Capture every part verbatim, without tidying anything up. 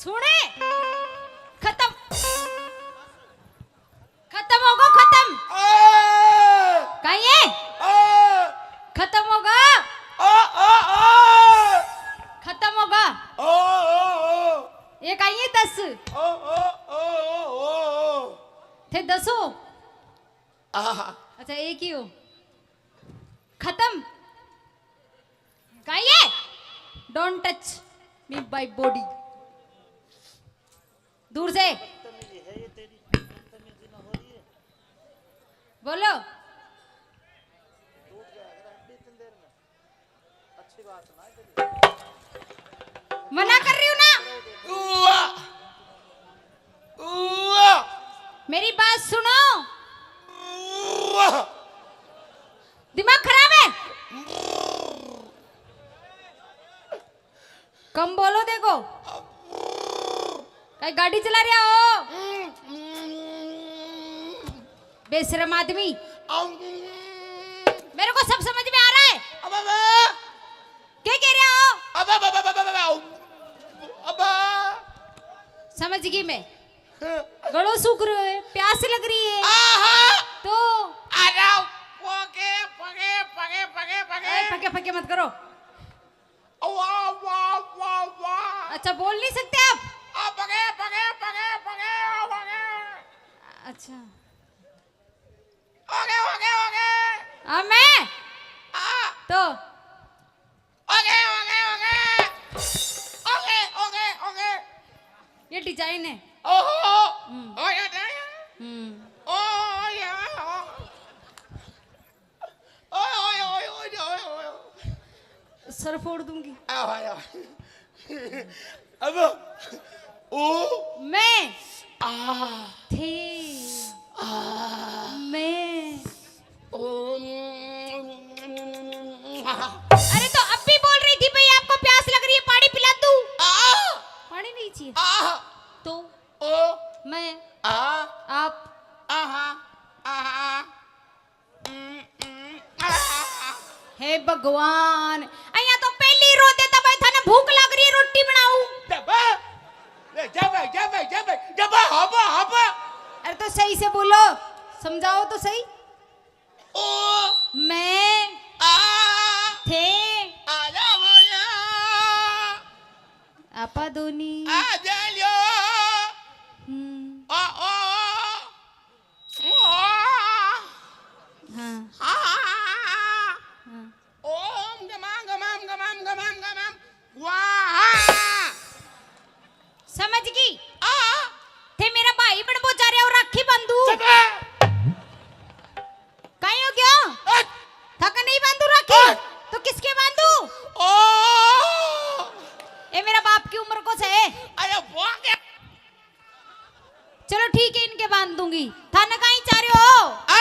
सुने, खत्म, खत्म होगा, खत्म। कहिए, खत्म होगा, खत्म होगा। ये कहिए दस। थे दसो। अच्छा, एक ही हो। खत्म। कहिए, don't touch me by body। दूर से बोलो। मना कर रही हूँ ना। मेरी बात सुनो। दिमाग खराब है। कम बोलो। देखो, कहीं गाड़ी चला रहा हो, बेशरम आदमी। मेरे को सब समझ में आ रहा है। क्या कह रहे हो? समझ गई मैं। गलो सूख रहे है, प्यास लग रही है। तो अरे, पगे, पगे, पगे, पगे, पगे। पगे, पगे मत करो। वाह, वाह, वाह, वाह। अच्छा, बोल नहीं सकते आप? पगे, पगे, पगे, पगे, पगे। अच्छा। Okay, okay, okay. हाँ, मैं? हाँ। तो? Okay, okay, okay. Okay, okay, okay. ये design है। ओहो। हम्म। ओ, ये design है। हम्म। ओ, ये, ओ। ओए, ओए, ओए। सर फोड़ दूंगी। आ, आ, आ। अब ओ। मैं। आ। थे। आ। मैं। ओ। अरे, तो अब भी बोल रही थी, भाई, आपको प्यास लग रही है, पानी पिला दूं? आ। पानी नहीं चाहिए। आ। तो ओ। मैं। आ। आप। आहा। आहा। हे भगवान, अइया तो पहली रो देता भाई, थाने भूख लग रही है, रोटी बनाऊं? जबा, ए, जबा, जबा, जबा, जबा, हबा, हबा। अरे तो सही से बोलो, समझाओ तो सही। ओ। मैं। आ। थे। आया, आया। आपा दोनी। आ जा लियो। हम्म। आ, आ। हाँ। हाँ। ओम गमाम गमाम गमाम गमाम गमाम। वाह। समझ गई? आ। थे मेरा भाई बन, वो जा रहे हो राखी बंधू। चुप रह। कहीं हो गया? ए। थक नहीं बंधू राखी? ए। तो किसके बंधू? ओ। ये मेरा बाप की उम्र को से। अरे वो क्या? चलो ठीक है, इनके बांध दूंगी। थाने कहीं जा रहे हो? आ?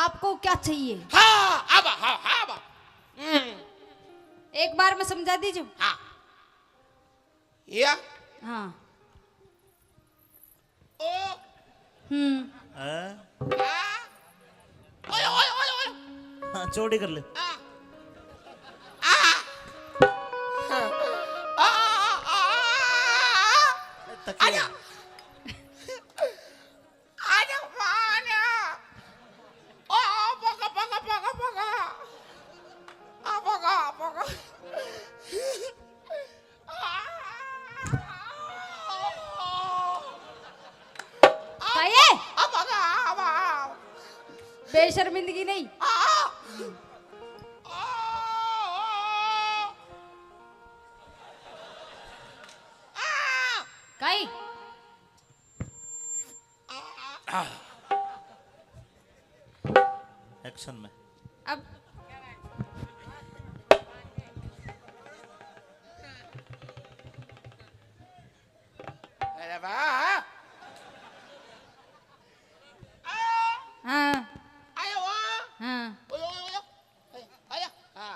आपको क्या चाहिए? हाँ, अब, हाँ, हाँ, अब। हम्म। एक बार में समझा दीजिए। हाँ। या? हाँ। ओ। हम्म। हाँ? हाँ? ओए, ओए, ओए, ओए। हाँ, चौड़ी कर ले। आ। आ। आ, आ, आ, आ, आ। तकिया। आजा। आजा, आजा। ओ, ओ, पका, पका, पका, पका। आ, पका, पका। काये? बेशर्मिंदगी नहीं। काई? एक्शन में। अब अरे वाह। हाँ। आयो वाह। हाँ। OYO, OYO, OYO. आया। हाँ।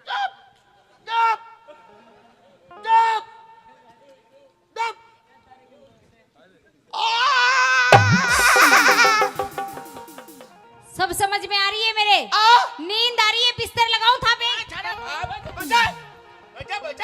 चुप! चुप! चुप! चुप! आ! सब समझ में आ रही है मेरे? आ? नींद आ रही है, बिस्तर लगाऊं था बे? आ, बजा, बजा, बजा, बजा।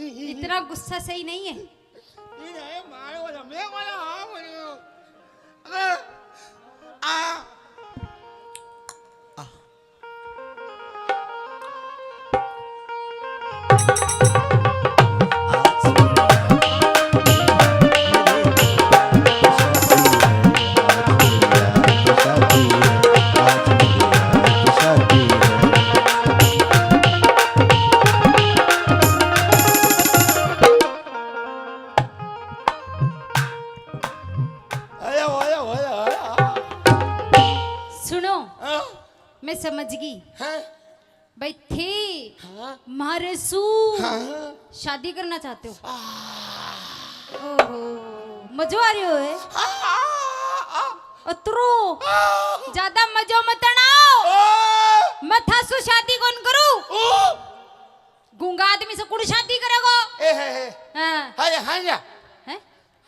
इतना गुस्सा सही नहीं है। ये नहीं, मारो वाला, मैं वाला, हाँ, बोलो। अबे, आ। आया, आया, आया, आया। सुनो, हाँ? मैं समझ गई। हैं? भाई थे हाँ? मारे सू हाँ? शादी करना चाहते हो? आ। ओहो, मजो आ रही हो है? आ, आ, आ। अतरो आ। ज्यादा मजो मत अड़ाओ। आ। मैं थासू शादी कौन करूं? ओ। गूंगा आदमी से कुण शादी करेगो? ए, हे, हे। हाँ। हाय, हाय, या। हैं?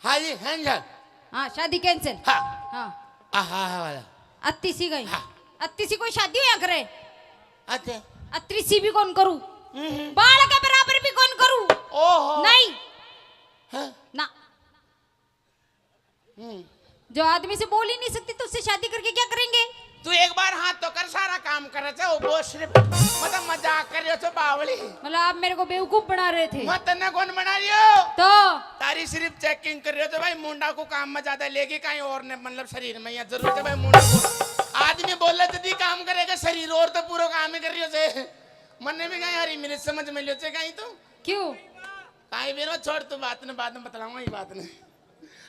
हाय, हाय, या। हाँ, शादी cancel। हाँ। हाँ। आहा, हा वाला। अत्ती सी गई। हाँ। अत्ती सी कोई शादी होया करे? अच्छा। अतरी सी भी कौन करूं? हम्म। बाल के बराबर भी कौन करूं? ओहो। नहीं। हाँ। ना। हम्म। जो आदमी से बोल ही नहीं सकती, तो उससे शादी करके क्या करेंगे? तू एक बार हाथ तो कर, सारा काम करे छे, वो सिर्फ मतलब मजाक कर रहे छे, बावली। मतलब आप मेरे को बेवकूफ बना रहे थे। मैं तन्ने कौन बना रही हूँ? तो? तारी सिर्फ checking कर रहे छे भाई, मुंडा को काम में ज्यादा लेगी कहीं और ने, मतलब शरीर में या जरूरत है भाई मुंडा को। आदमी बोले जदी काम करेगा शरीर, और तो पूरा काम ही कर रही हो छे। मन्ने भी कहीं हरी मिर्च समझ में लियो छे कहीं तो। क्यों? कहीं भी ना, छोड़ तू, बात ने बाद में बतलाऊंगा ये बात ने।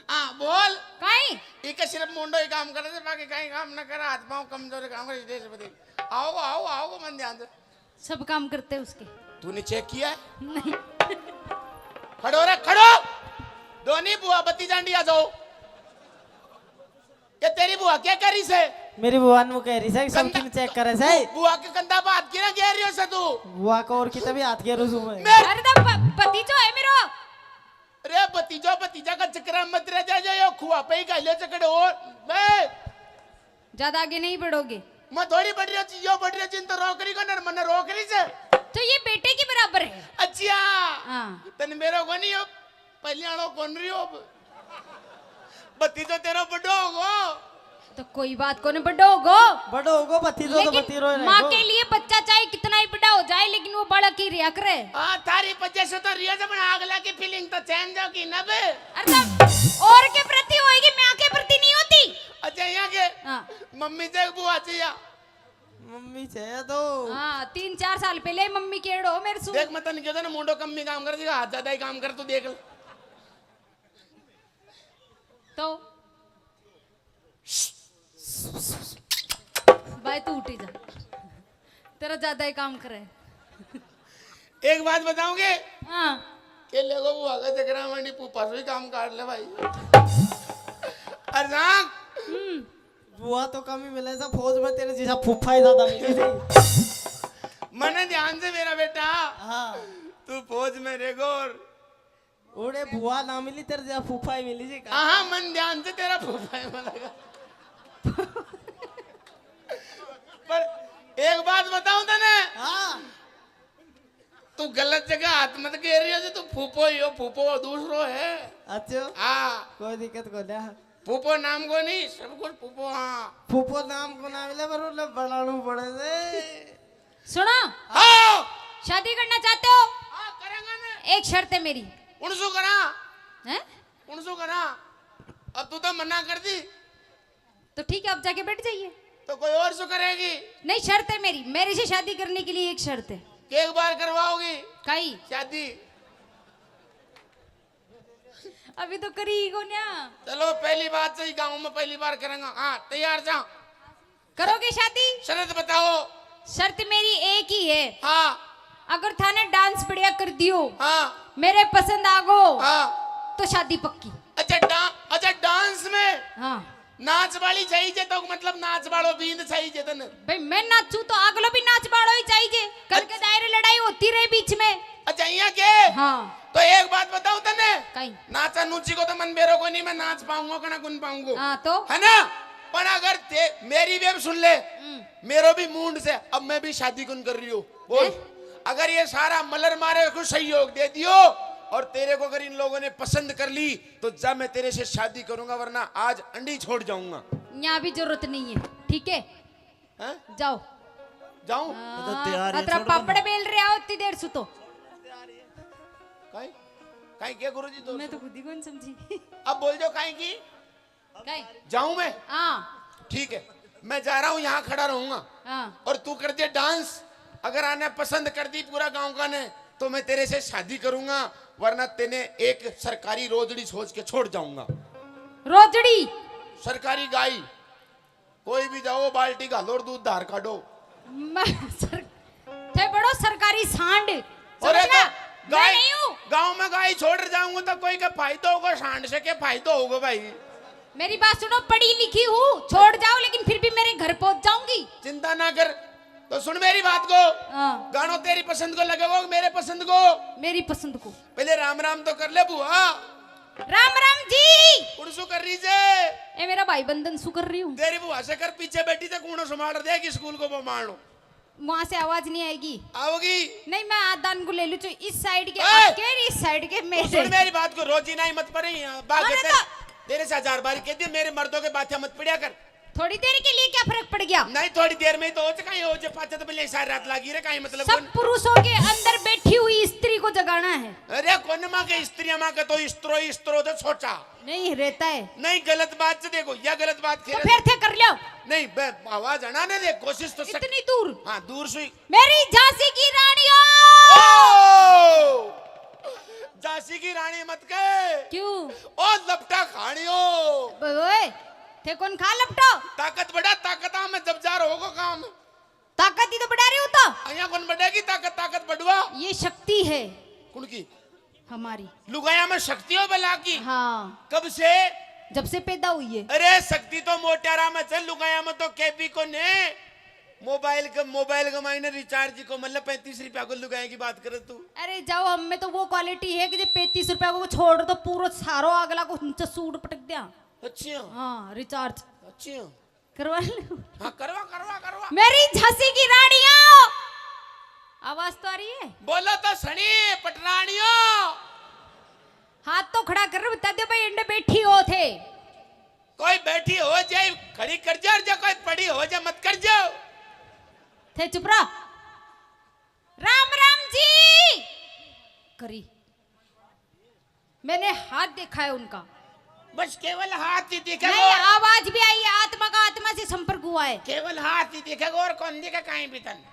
हाँ, बोल। काई? इके सिर्फ मुंडो ही काम करे थे, बाकी कहीं काम ना करे, हाथ पाँव कमजोर काम करे, इसलिए सब देख। आओ, आओ, आओ, मन ध्यान से। सब काम करते हैं उसके। तूने check किया है? नहीं। खड़ो रे, खड़ो। दोनी बुआ, बत्ती जांडी आ जाओ। ये तेरी बुआ क्या कह रही से? मेरी बुआ नु कह रही से कि सब कंधा, किन check करे से। बु-, बुआ के कंधा पे हाथ क्यों ना गिर रही हो से तू? बुआ को और कितना भी हाथ गिर रही हूँ मैं। मेरे अरे तो प-, भतीजो है मेरो। अरे भतीजो, भतीजा का चक्कर मत रह जा, जा, यो खुआ पे ही खा लियो चकड़े और। बे। ज्यादा आगे नहीं बढ़ोगे। मैं थोड़ी बढ़ रही हूँ, यो बढ़ रही है, जिन तो रोक रही को ना, मन्ने रोक रही से। तो ये बेटे के बराबर है। अच्छा। हाँ। तन मेरो को नहीं हो, पहले आलो कौन रही हो अब? भतीजो तेरा बड़ो होगो। तो कोई बात कोनी, बड़ो होगो। बड़ो होगो, भतीजो तो लेकिन भतीरो है, माँ के लिए बच्चा चाहे कितना ही बड़ा हो जाए, लेकिन वो बालक ही रिया करे। हाँ, थारी वजह से तो रिया जब आगला की feeling तो change होगी ना बे। अरे तब और के प्रति होएगी, माँ के प्रति नहीं होती। अच्छा, यहाँ के हाँ। मम्मी से बुआ से या मम्मी से तो हाँ, तीन चार साल पहले मम्मी केड़ो मेरे सु। देख, मैं तने कहता ना, मुंडो कम ही काम कर देगा, हाथ ज्यादा ही काम कर, तू देख ले। तो भाई तू उठी जा, तेरा ज्यादा ही काम करे। एक बात बताऊंगे? हाँ। के लेगो वो आगे जगरा मंडी फूफा से ही काम काट ले भाई। अरे जान। हम्म। बुआ तो कम ही मिले सा, फौज में तेरे जैसा फूफा ही ज्यादा मिले थे। मने ध्यान से मेरा बेटा। हाँ। तू फौज में रहेगो और उड़े बुआ ना मिली, तेरे जैसा फूफा ही मिली जी का। हाँ, मन ध्यान से तेरा फूफा ही मिलेगा। पर एक बात बताऊं तने? हाँ। तू गलत जगह हाथ मत गेर रही हो, जो तू फूफो ही हो, फूफो दूसरो है। अच्छा। हाँ। कोई दिक्कत को ना। फूफो नाम को नहीं, सब कुछ फूफो, हाँ। फूफो नाम को ना मिले, पर उन्हें बनानू पड़े से। सुनो। हाँ। शादी करना चाहते हो? हाँ, करेंगे ना। एक शर्त है मेरी। उनसो करा। हैं? उनसो करा। अब तू तो मना कर दी। तो ठीक है, अब जाके बैठ जाइए। तो कोई और सो करेगी? नहीं, शर्त है मेरी, मेरे से शादी करने के लिए एक शर्त है। के एक बार करवाओगी? काई? शादी। अभी तो करी ही कोन्या। चलो, पहली बात सही, गांव में पहली बार करेंगे। हाँ, तैयार जा। करोगे शादी? शर्त बताओ। शर्त मेरी एक ही है। हाँ। अगर थाने dance बढ़िया कर दियो, हाँ। मेरे पसंद आ गो, हाँ। तो शादी पक्की। अच्छा, डा-, अच्छा, dance में हाँ। नाच वाली चाहिए तो, मतलब, नाच वालो बींद चाहिए तने? भाई, मैं नाचू तो आगलो भी नाच वालो ही चाहिए। कल के अच्छा। दायरे लड़ाई होती रहे बीच में। अच्छा, यहाँ के? हाँ। तो एक बात बताऊं तने? कई? नाचा नूची को तो मन बेरो कोनी, मैं नाच पाऊंगा कि ना गुन पाऊंगा। हाँ, तो? है ना? पर अगर ते, मेरी भी अब सुन ले, हम्म। मेरो भी मूड से, अब मैं भी शादी कौन कर रही हूँ? बोल। हैं? अगर ये सारा मलर मारे को सहयोग दे दियो और तेरे को अगर इन लोगों ने पसंद कर ली, तो जा, मैं तेरे से शादी करूंगा, वरना आज अंडी छोड़ जाऊंगा। यहाँ भी जरूरत नहीं है, ठीक है? हैं? जाओ। जाऊं? हाँ, तो तैयार है, अतरा छोड़ दो ना। पापड़ बेल रहे हो इतनी देर से तो। काई? काई क्या गुरुजी, तो मैं तो खुद ही कौन समझी। अब बोल दो, काई की? काई? जाऊं मैं? हाँ। ठीक है, मैं जा रहा हूँ, यहाँ खड़ा रहूंगा। हाँ। और तू कर दे डांस। अगर आने पसंद कर दी पूरा गांव का ने, तो मैं तेरे से शादी करूंगा, वरना तेने एक सरकारी रोजड़ी सोच के छोड़ जाऊंगा। रोजड़ी? सरकारी गाय। कोई भी जाओ, बाल्टी घालो और दूध धार काढो। मैं सर-, थे बड़ो सरकारी सांड। अरे समझ गया? तो मैं गाय, नहीं हूँ। गांव में गाय छोड़ जाऊंगा तो कोई का फायदा होगा? सांड से क्या फायदा होगा भाई? मेरी बात सुनो, पढ़ी लिखी हूँ, छोड़ जाओ, लेकिन फिर भी मेरे घर पहुंच जाऊंगी। चिंता ना कर। तो सुन मेरी बात को। हाँ। गाणो तेरी पसंद को लगेगा, मेरे पसंद को? मेरी पसंद को। पहले राम राम तो कर ले बुआ। राम राम जी। कुण सु कर रही जे? ए, मेरा भाई बंधन सु कर रही हूँ। तेरी बुआ से कर, पीछे बैठी थे, कूणो संभाल रहे कि स्कूल को बमाणो। वहां से आवाज नहीं आएगी। आओगी? नहीं, मैं आदान को ले लूँ, जो इस साइड के ए! आपके, इस साइड के तो मेरे। सुन मेरी बात को, रोजी नहीं मत पड़े, बात अरे तेरे, तो तेरे से हजार बार कह दिया, मेरे मर्दों के बातें मत पड़िया कर। थोड़ी देर के लिए क्या फर्क पड़ गया? नहीं, थोड़ी देर में ही तो हो जाए, कहीं हो जाए, पाछे तो पहले सारी रात लागी रे, कहीं मतलब सब कौन? पुरुषों के अंदर बैठी हुई स्त्री को जगाना है। अरे कौन माँ के स्त्री, माँ के तो स्त्रो, स्त्रो तो सोचा। नहीं रहता है। नहीं, गलत बात से देखो, या गलत बात तो खेल। फिर थे कर लो। नहीं, बे-, आवाज हटा ने दे, कोशिश तो सक-, इतनी दूर। हाँ, दूर सुई। मेरी झांसी की रानियों। ओ! झांसी की रानी मत कहे। क्यों? ओ लपटा खानियो। ओए, थे कौन खा लपटो? ताकत बढ़ा, ताकत आ, मैं जब जा रहा होगा काम। ताकत ही तो बढ़ा रही हूँ तो। यहाँ कौन बढ़ेगी ताकत, ताकत बढ़वा? ये शक्ति है। कौन की? हमारी। लुगाया में शक्ति हो बला की? हाँ। कब से? जब से पैदा हुई है। अरे शक्ति तो मोटारा में से, लुगाया में तो केबी को ने। मोबाइल के, मोबाइल के मायने रिचार्ज को मतलब पैंतीस रुपया को लुगाया की बात करे तू। अरे जाओ, हम में तो वो क्वालिटी है कि जो पैंतीस रुपया को छोड़ दो, पूरा सारो अगला को नीचे सूट पटक दिया। अच्छा। हाँ, रिचार्ज। अच्छा। करवा लो। हाँ, करवा, करवा, करवा। मेरी झांसी की रानियों, आवाज तो आ रही है? बोलो तो सनी पटरानियों। हाथ तो खड़ा कर, बता दो भाई, इंडे बैठी हो थे। कोई बैठी हो जाए, खड़ी कर जाओ, और जो कोई पड़ी हो जाए, मत कर जाओ। थे चुप रहो। राम राम जी। करी। मैंने हाथ देखा है उनका। बस केवल हाथ ही दिखेगा नहीं, और आवाज भी आई है, आत्मा का आत्मा से संपर्क हुआ है। केवल हाथ ही दिखेगा और कौन दिखे कहीं भी तन।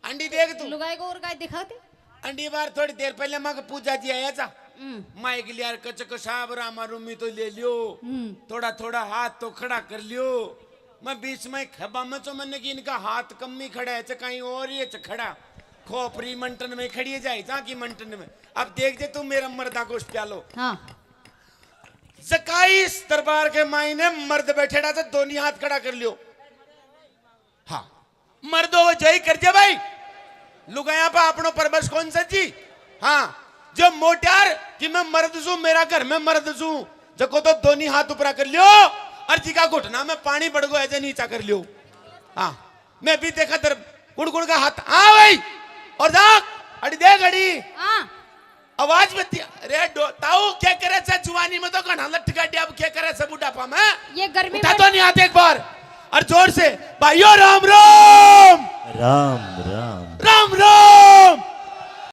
अंडी देख तू। लुगाई को और गाय दिखा दे। अंडी बार थोड़ी देर पहले माँ का पूजा जी आया था। हम्म। माइक लियार कचक साहब रामा रूमी तो ले लियो। हम्म। थोड़ा थोड़ा हाथ तो खड़ा कर लियो। मैं बीच में खेबा में तो मैंने कि इनका हाथ कम ही खड़ा है, च कहीं और ही है, च खड़ा। खोपरी मंटन में खड़ी है, जाए जा की मंटन में। अब देख जे तू मेरा मर्दा को प्यालो। हाँ। जकाईस दरबार के मायने मर्द बैठेड़ा तो दोनी हाथ खड़ा कर लियो। हाँ, मर्दो जय कर जे भाई। लुगाया पा अपनो परबस कौन सा जी? हाँ, जो मोटार कि मैं मर्द सू, मेरा घर में मर्द सू, जको तो दोनी हाथ ऊपरा कर लियो और जिका घुटना में पानी पड़ गो है जे नीचा कर लियो। हाँ, मैं भी देखा तर कुड़ कुड़ का हाथ। हाँ भाई, और देख, अड़ी देख अड़ी। हाँ। आवाज बत्ती। अरे डो-, ताऊ क्या करे से जुवानी में तो घना लट गाड्या, अब क्या करे से बुढ़ापा में? ये गर्मी उठा में तो नहीं हाथ एक बार और जोर से, भाइयों राम राम। राम राम। राम राम।